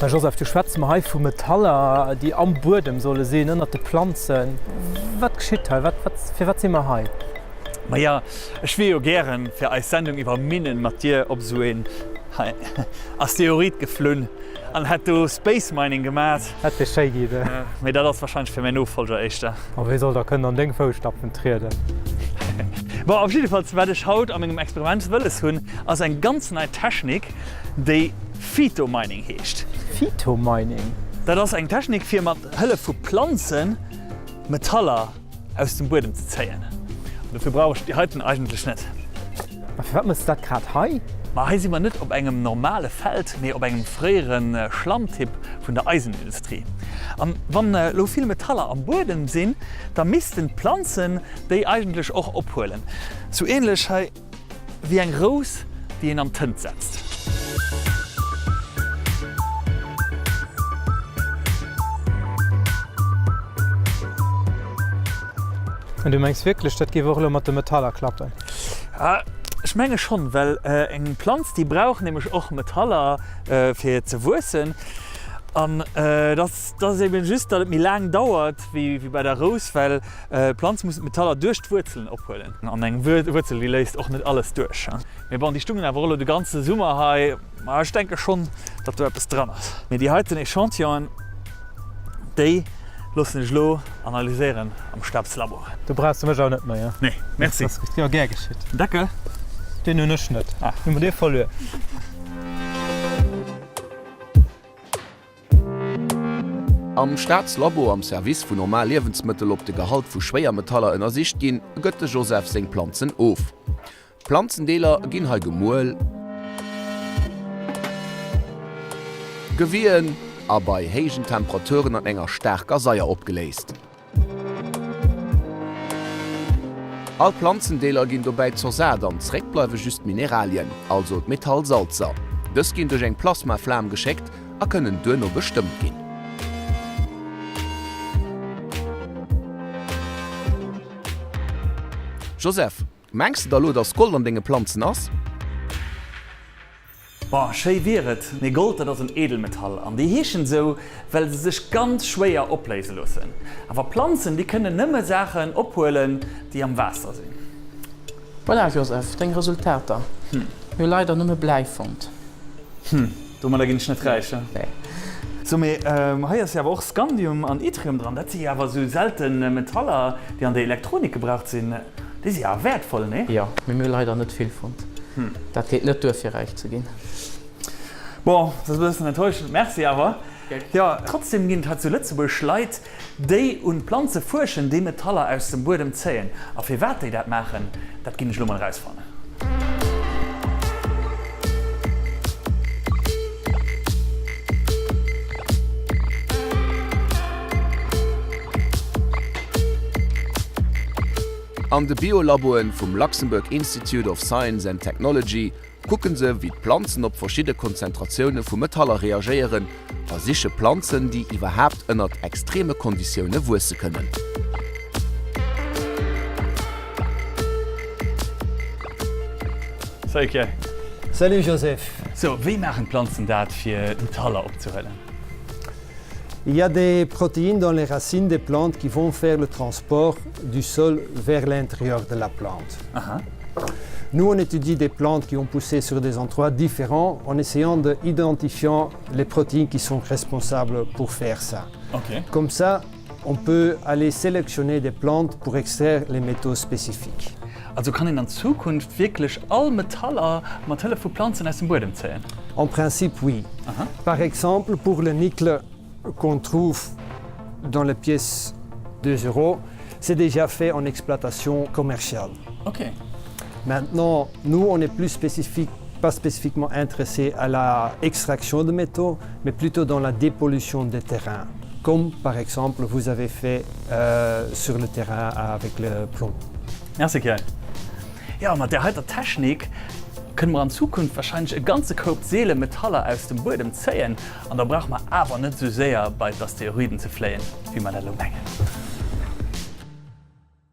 Mä Joseph, du schwätz mer hei vu Metaller, déi am Buedem solle sinn, ënnert de Planzen. Wat geschitt hei? Wat, wat, firwat si mer hei? Maja, ech wier jo gären fir eis Sendung iwwer Minnen mat dir op esou een hei Asteroid geflunn an hätt do Space Mining gemat. Dat wier schéi ginn. Mee dat ass wahrscheinlech fir mäin Nofolger éischter. A wee soll da kënnen an deng Fousstapfen trieden? Bon, op jiddefalls, wat ech haut a mengem Experiment wëlles hunn, ass eng ganz nei Technik, déi Phytomining heescht. Phytomining? Dat ass eng Technik fir mat Hëllef vu Planzen Metaller aus dem Buedem ze zéien. An dofir brauch ech déi heiten eigentlech net. A firwat mëss de dat grad hei? Ma hei si mer net op engem normale Feld, mee op engem fréiere Schlammtipp vun der Eisenindustrie. An wann elo vill Metaller am Buedem sinn, da missten d'Planzen déi eigentlech och ophuelen. Sou ähnlech hei. Wéi eng Rous, déi een an d'Tënt setzt. An du mengs wierklech, dat géif och elo mat de Metaller klappen? Ech menge schonn, well eng Planz, déi brauch nämlech och Metaller fir ze wuessen. An et ass eben just, datt et méi laang dauert wéi bei der Rous, well D'Planz muss d'Metaller duerch d'Wuerzelen ophuelen. An eng Wuerzel, déi léisst och net alles duerch. Mee bon, déi stungen awer och elo de ganze Summer hei. Ma ech denke schonn, datt do eppes dran ass. Mee déi heiten Echantillonen, déi loossen ech elo analyséieren am Stabslabo. Do brauchs de mech awer net méi, he? Nee, merci. Jo, gär geschitt. Deckel? Deen hunn ech net. Hu mer dee verluer. Am Staatslabo am Service wou normal Liewensmëttel op de Gehalt vu Schwéiermetaller ënnersicht ginn, gëtt de Joseph seng Planzen of. D'Planzendeeler ginn hei gemuel, gewien a bei héijen Temperaturen an enger staarker Saier opgeléist. All Planzendeeler ginn dobäi zersat an zréck bleiwe just d'Mineralien, also d'Metallsalzer. Dës ginn duerch eng Plasmaflam geschéckt a kënnen duerno bestëmmt ginn. Joseph, mengs de da lo, dass Gold an denge Planzen ass? Bon, schéi wier et, mee Gold, dat ass en Edelmetall an déi heeschen esou, well se sech ganz schwéier opléise loossen. Awer Planzen, déi kënnen nëmme Saachen ophuelen, déi am Waasser sinn. Voilà Joseph, deng Resultater. Mir hu leider nëmme Bläi fonnt. Hm, domadder ginn ech net räich, he? Nee. So, mee hei ass jo awer och Scandium an Yttrium dran. Dat si jo awer esou selte Metaller, déi an der Elektronik gebraucht sinn. Déi si jo awer wäertvoll, nee? Jo, mee mir hu leider net vill fonnt. Dat geet net duer fir räich ze ginn. Bon, dat ass e bëssen enttäuschend. Merci awer. Jo, trotzdem ginn et hei zu Lëtzebuerg Leit, déi un Planze fuerschen, déi Metaller aus dem Buedem zéien. A firwat déi dat maachen, dat ginn ech elo mol erausfannen. An de Biolaboen vum Luxembourg Institute of Science and Technology kucke se, wéi d'Planzen op verschidde Konzentratioune vu Metaller reagéieren a siche Planzen, déi iwwerhaapt ënnert extreme Konditioune wuesse kënnen. Salut Pierre. Salut Joseph. So, wéi maachen d'Planzen dat, fir d'Metaller opzehuelen? Il y a des protéines dans les racines des plantes qui vont faire le transport du sol vers l'intérieur de la plante. Aha. Nous, on étudie des plantes qui ont poussé sur des endroits différents en essayant d'identifier les protéines qui sont responsables pour faire ça. Ok. Comme ça, on peut aller sélectionner des plantes pour extraire les métaux spécifiques. Also kann een an Zukunft wierklech all Metaller mat Hëllef vu Planzen aus dem Buedem zéien? En principe oui. Aha. Par exemple pour le nickel qu'on trouve dans les pièces 2 euros, c'est déjà fait en exploitation commerciale. Ok. Maintenant, nous on est plus spécifique, pas spécifiquement intéressé à la extraction de métaux, mais plutôt dans la dépollution des terrains, comme par exemple vous avez fait euh, sur le terrain avec le plomb. Merci Kjell. Jo, mat där heiter Technik kënne mer an Zukunft wahrscheinlech e ganze Koup seele Metaller aus dem Buedem zéien an da brauche mer awer net esou séier bei d'Asteroiden ze fléien, wéi mer dat elo mengen.